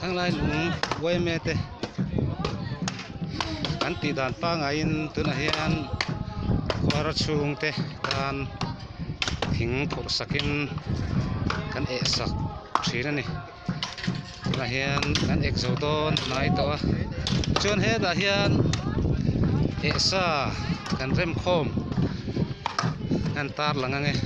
Thanglai lung yma te an tih dan pangaiin tunah hian khuara chhungte tan thing phurh sakin kan eh sak thin a ni tunah hian an ek zo dawn hnai tawh a chuan hetah hian eh sa kan rem khawm an tarlang ang e.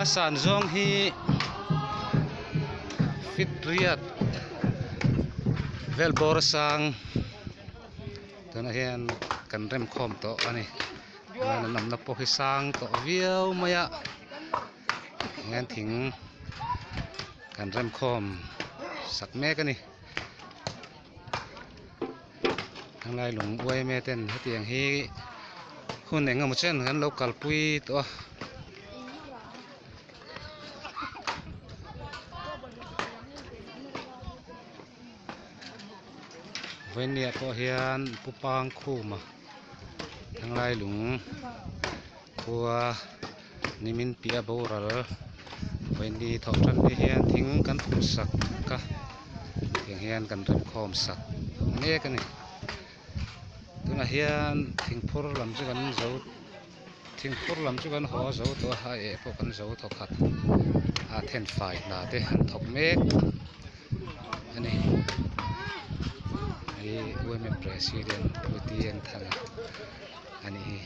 A san zawng hi feet riat vel bawr a sang tunah hian kan rem khawm tawh a ni chuan an awmna pawh hi sang tawh viau mai a hian thing kan rem khawm sak mek a ni. Thanglai lung uaime ten hetiang hi hun eng emaw chen kan lo kalpui tawh a. Vawinia pawh hian Pu Pangkhuma Thanglai lung khua nimin piah boral vawiini thawh tan ni hian thing kan phurh sak a tiang hian kan remkhawm sak mek a ni tunah hian thingphur lam chu kan zo thingphur lam chu kan haw zo tawh a a eh pawh kan zo thawkhat a thenfai hna te an thawk mek a ni hei women president pu T N Thanga a nih hi.